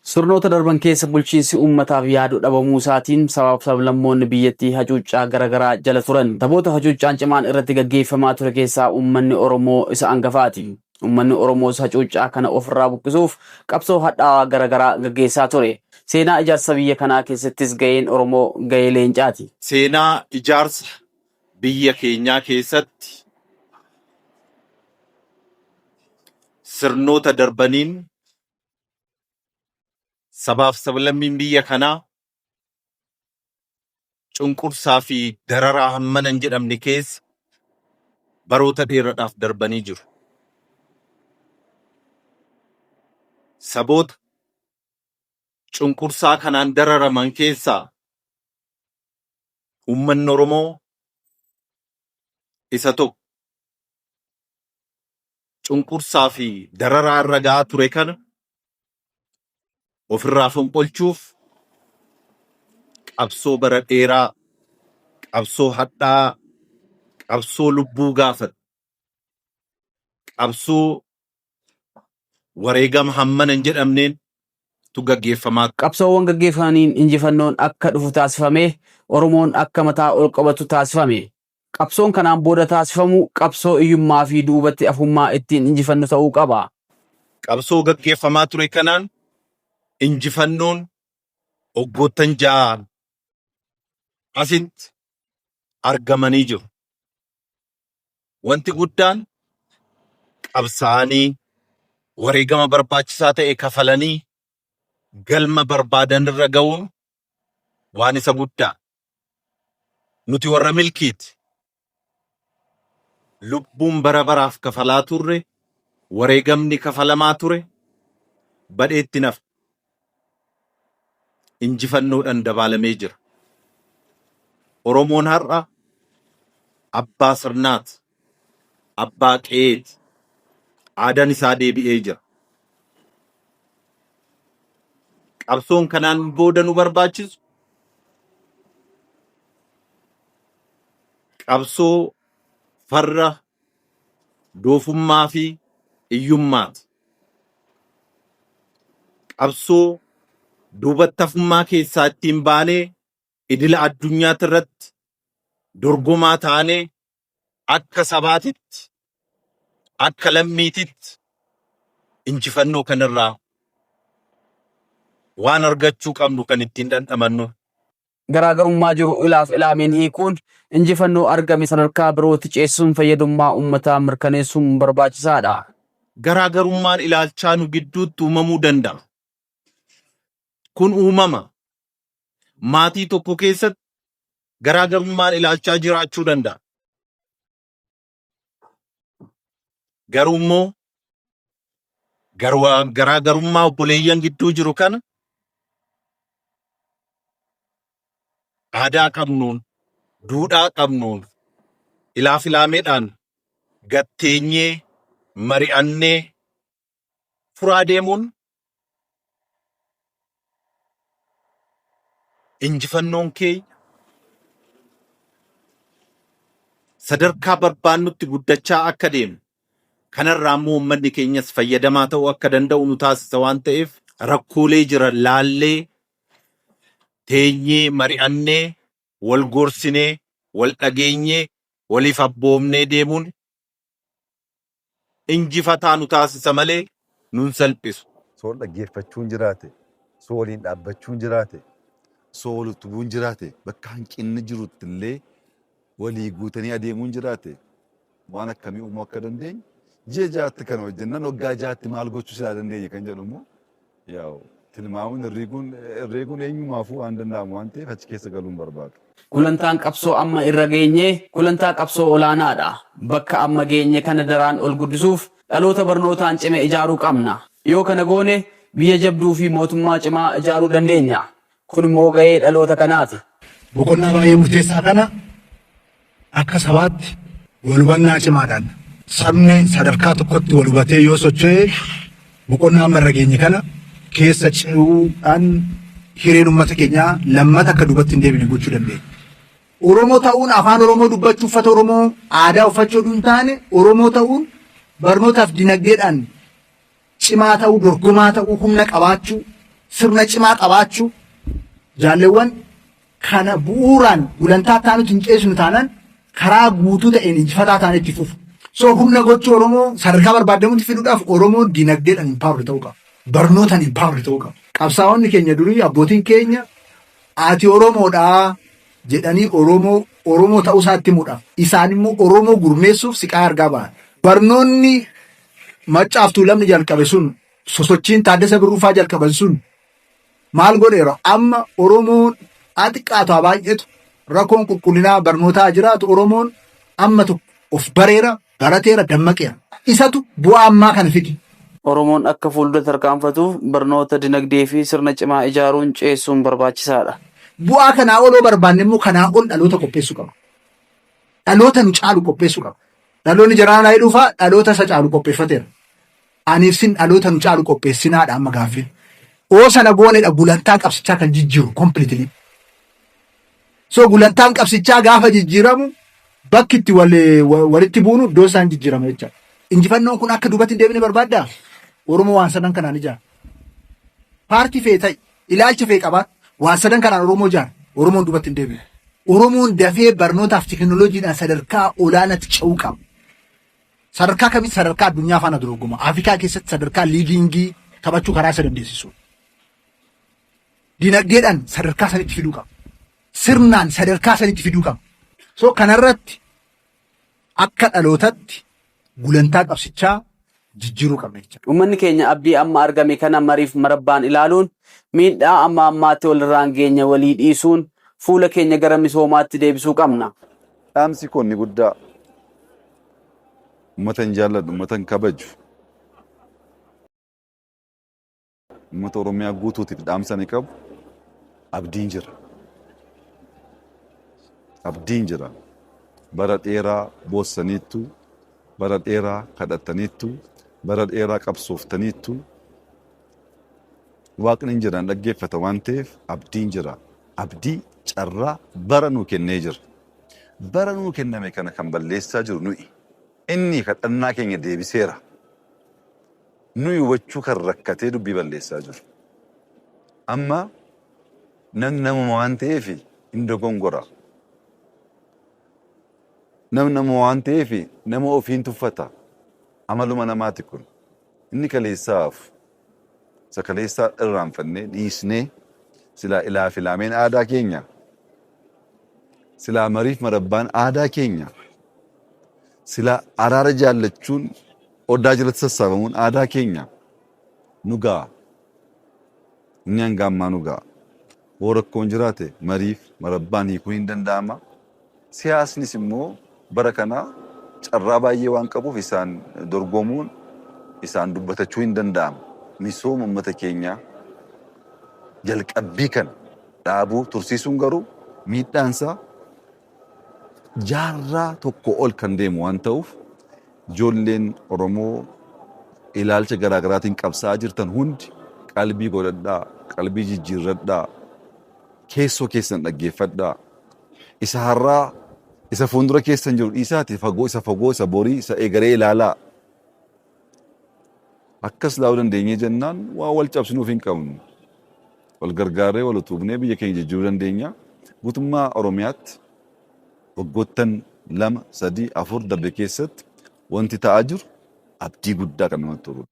Sirnoota darban keessa bulchiinsi uummataaf yaadu dhabamuu isaatiin sabaaf sablammoonni biyyattii hacuuccaa garagaraa jala turan. Saboota hacuuccaan cimaan irratti gaggeeffamaa ture keessaa uummanni Oromoo isa angafaati. Uummanni Oromoos hacuuccaa kana ofirraa buqqisuuf qabsoo hadhaawaa garagaraa gaggeessaa ture. Seenaa ijaarsa biyya kanaa keessattis gaheen Oromoo gahee leencaati. Seenaa ijaarsa biyya keenyaa keessatti sirnoota darbaniin sabaaf sablammiin biyya kanaa cunqursaa fi dararaa hammana hin jedhamne keessa baroota dheeraadhaaf darbanii jiru. Saboota cunqursaa kanaan dararaman keessaa uummanni Oromoo isa tokko. Cunqursaa fi dararaa irra ga'aa ture kana ofirraa fonqolchuuf qabsoo bara dheeraa, qabsoo hadhaa'aa, qabsoo lubbuu gaafate, qabsoo wareegama hammana hin jedhamneen tu gaggeeffamaa ture. Qabsoowwan gaggeeffamaniin injifannoon akka dhufu taasifamee Oromoon akka mataa ol qabatu taasifame. Qabsoon kanaan booda taasifamu qabsoo iyyummaa fi duubatti hafummaa ittiin injifannu ta'uu qaba. Qabsoo gaggeeffamaa ture kanaan injifannoon waggoottan ja'aan asitti argamanii jiru. Wanti guddaan qabsaa'anii wareegama barbaachisaa ta'e kafalanii galma barbaadanirra ga'uun waan isa guddaa. Nuti warra milkiiti. Lubbuun bara baraaf kafalaa turre, wareegamni kafalamaa ture badheetti nafa. Injifannoodhaan dabaalamee jira. Oromoon har'a abbaa sirnaati, abbaa qe'eeti. Aadaan isaa deebi'ee jira. Qabsoon kanaan booda nu barbaachisu qabsoo farra doofummaa fi iyyummaati. Qabsoo duubatti hafummaa keessaa ittiin baanee idila addunyaatti irratti dorgomaa taanee akka sabaatitti akka lammiititti injifannoo kanarraa waan argachuu qabnu kan ittiin dhandhamannu. Garaagarummaa jiru ilaaf ilaameen hiikuun injifannoo argame sadarkaa birootti ceesisuun fayyadummaa uummataa mirkaneessuun barbaachisaadha. Garaagarummaan ilaalchaa nu gidduutti uumamuu danda'a. Kun uumama. Maatii tokko keessatti garaagarummaan ilaalchaa jiraachuu danda'a. Garuu immoo garaagarummaa obboleeyyan gidduu jiru kana aadaa qabnuun, duudhaa qabnuun, ilaaf ilaameedhaan gatteenyee mari'annee furaa deemuun injifannoon keenya sadarkaa barbaannutti guddachaa akka deemu kanarraa immoo uummanni keenyas fayyadamaa ta'uu akka danda'u nu taasisa waan ta'eef rakkoolee jiran laallee teenyee mari'annee wal gorsinee wal dhageenyee waliif abboomnee deemuun injifataa nu taasisa malee nun salphisu. Soo wal dhaggeeffachuun jiraate, soo waliin dhaabbachuun jiraate, soo wal utubuun jiraate, bakka hanqinni jirutti illee walii guutanii adeemuun jiraate waan akkamii uumuu akka dandeenyu ji'a ja'atti kan hojjennan waggaa ja'atti maal gochuu silaa dandeenya kan jedhu immoo yaa'u tilmaamuun herreeguun herreeguun eenyumaafuu waan danda'amu waan ta'eef achi keessa galuun barbaadu. Gulantaan qabsoo amma irra geenye gulantaa qabsoo olaanaadha. Bakka amma geenye kana daraan ol guddisuuf dhaloota barnootaan cime ijaaruu qabna. Yoo kana goone biyya jabduu fi mootummaa cimaa ijaaruu dandeenya. Kun immoo gahee dhaloota kanaati. Boqonnaa baay'ee murteessaa kana akka sabaatti wal hubannaa cimaadhaan sabni sadarkaa tokkotti wal hubatee yoo socho'e boqonnaa amma irra geenye kana keessa ce'uudhaan hireen uummata keenyaa lammata akka duubatti hin deebine gochuu dandeenya. Oromoo ta'uun afaan Oromoo dubbachuu uffata Oromoo aadaa uffachuu oduu hin taane Oromoo ta'uun barnootaaf dinagdeedhaan cimaa ta'uu dorgomaa ta'uu humna qabaachuu. Sirna cimaa qabaachuu jaalleewwan kana bu'uuraan gulantaa taanutti hin ceesnu taanaan karaa guutuu ta'een injifataa ta'an itti fufu. So humna gochuu Oromoo sadarkaa barbaadamutti fiduudhaaf Oromoon dinagdeedhaan empower ta'uu qaba. Barnootaan empower ta'uu qaba. Qabsaa'onni keenya durii, abbootiin keenya, ati Oromoodhaa jedhanii Oromoo Oromoo ta'uu isaatti himuudhaaf, isaan immoo Oromoo gurmeessuuf siqaa argaa ba'an. Barnoonni Maccaaf Tuulamni jalqabe sun, sosochiin Taaddasa Birruufaa jalqaban sun maal godheera? Amma Oromoon haa xiqqaatu haa baay'atu, rakkoon qulqullinaa barnootaa jiraatu, Oromoon amma tokko of bareera, barateera, dammaqeera. Isatu bu'aa ammaa kana fide. Oromoon akka fuuldura tarkaanfatuuf barnoota, dinagdee fi sirna cimaa ijaaruun ceessuun barbaachisaadha. Bu'aa kanaa oloo barbaanne immoo kanaa ol dhaloota qopheessuu qaba. Dhaloota nu caalu qopheessuu qaba. Dhaloonni jaraanaa dhufaa dhaloota isa caalu qopheeffateera. Aniif sin dhaloota nu caalu qopheessinaadha amma gaaffiin. Oo sana goonedha gulantaa qabsichaa kan jijjiiru completely. So gulantaan qabsichaa gaafa jijjiiramu bakki itti walitti buunu iddoo isaan jijjiirama jechaadha. Injifannoon kun akka duubatti hin deebine barbaaddaa? Oromoo waan sadan kanaan ijaara. Paartii fee ta'i, ilaalcha fee qabaat, waan sadan kanaan Oromoo ijaara. Oromoon duubatti hin deebine. Oromoon dafee barnootaaf teekinooloojiidhaan sadarkaa olaanaatti ce'uu qaba. Sadarkaa kamitti? Sadarkaa addunyaa faana dorgoma. Afrikaa keessatti sadarkaa leading taphachuu karaa isa dandeessisu. Dinagdeedhaan sadarkaa sanitti fiduu qaba. Sirnaan sadarkaa sanitti fiduu qaba. So kanarratti akka dhalootatti gulantaa qabsichaa jijjiiruu qabna jechuudha. Uummanni keenya abdii amma argame kana mariif marabbaan ilaaluun, miidhaa amma ammaatti walirraan geenye walii dhiisuun, fuula keenya gara misoomaatti deebisuu qabna. Dhaamsi koo inni guddaa uummata hin jaalladhu, uummata hin kabaju, uummata Oromiyaa guutuutiif dhaamsa ni qabu. Abdiin jira. Abdiin jira. Bara dheeraa boossaniittu, bara dheeraa kadhattaniittu, bara dheeraa qabsooftaniittu. Waaqni hin jiran dhaggeeffata waan ta'eef abdiin jira. Abdii carraa bara nuu kennee jira. Bara nuu kenname kana kan balleessaa jiru nuyi. Inni kadhannaa keenya deebiseera. Nuyi hubachuu kan rakkatee dubbii balleessaa jiru. Amma namni namuma waan ta'eef hin dogongora. Namni nama waan ta'eef nama ofiin tuffata. Amaluma namaati kun. Inni kaleessaaf isa kaleessaa irraanfannee dhiisnee, silaa ilaa filaameen aadaa keenya, silaa mariif marabbaan aadaa keenya, silaa araara jaallachuun, odaa jalatti sassaabamuun aadaa keenya, nu ga'a. Inni hanga ammaa nu ga'a. Hoo rakkoon jiraate mariif marabbaan hiikuun hin danda'ama. Siyaasnis immoo bara kana carraa baay'ee waan qabuuf isaan dorgomuun, isaan dubbatachuu hin danda'ama. Misooma uummata keenyaa jalqabbii kana dhaabuu tursiisuun garuu miidhaansaa jaarraa tokko ol kan deemu waan ta'uuf, ijoolleen Oromoo ilaalcha garaagaraatiin qabsaa'aa jirtan hundi qalbii godhadhaa, qalbii jijjiirradhaa, keessoo keessan dhaggeeffadhaa. Isa har'aa, isa fuuldura keessan jiru dhiisaati fagoo, isa fagoo, isa borii, isa eegaree ilaalaa. Akkas ilaaluu dandeenyee jennaan waa wal cabsinuuf hin qabnu. Wal gargaarree, wal utubnee biyya keenya jijjiiruu dandeenya. Guutummaa Oromiyaatti waggoottan 2, 3, 4 darbe keessatti wanti ta'aa jiru abdii guddaa kan namatti toludha.